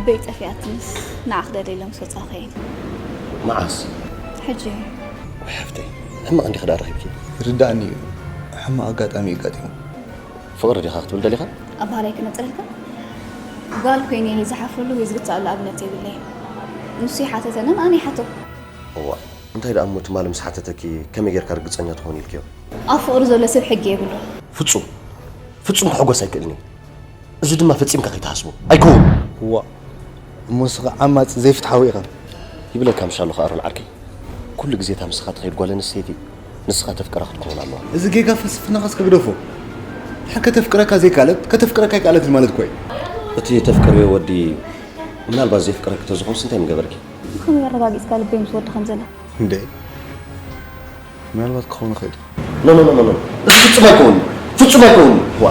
በይ ጠፊኣትንስ ንዓ ክደልየ ኢለ ምስ ወጻኹ እየ። መዓስ? ሕጂ ወይ ሓፍተይ፣ ሕማቕ እንዲኺ ደኣ ረኺብኪ። ይርዳእኒ እዩ። ሕማቕ ኣጋጣሚ እዩ ኣጋጢሙ። ፍቕሪ ዲኻ ክትብል ደሊኻ? ኣብ ባህርይ ክነጽረልካ? ጓል ኮይነ ዝሓፍረሉ ወይ ዝግትኣሉ ኣብነት የብለይ። ንሱ ይሓተተንን ኣነ ይሓቶ። እዋ፣ እንታይ ደኣ እሞ ትማሊ ምስ ሓተተኪ ከመይ ጌርካ ርግጸኛ ትኾን ኢልክዮ? ኣብ ፍቕሪ ዘሎ ሰብ ሕጊ የብሉ። ፍጹም ፍጹም ክሕጎስ ኣይክእልን እየ። እዚ ድማ ፈጺምካ ከይትሓስቦ ኣይከውን። እዋ እሞ ንስኻ ዓማጺ ዘይፍትሓዊ ኢኻ። ይብለካ ምሻሉ ከኣሮን ዓርከይ፣ ኩሉ ግዜ እታ ምስኻ ትኸይድ ጓል ኣንስተይቲ ንስኻ ተፍቅራ ክትከውን ኣለዋ። እዚ ጌጋ ፍልስፍናኻስ ከግደፎ። ድሓር ከተፍቅረካ ዘይካለት ከተፍቅረካ ኣይካለትን ማለት እኮ እዩ። እቲ ተፍቅርዮ ወዲ ምናልባት ዘፍቅረኪ ተዝኾንስ እንታይ ምገበርኪ? ብኸመይ ኣረጋጊጽካ ልበይ ምስ ወዲ ከም ዘሎ? እንደ ምናልባት ክኸውን ይኽእል እዩ። ኖ ኖ ኖ ኖ፣ እዚ ፍጹም ኣይከውን፣ ፍጹም ኣይከውን። ዋ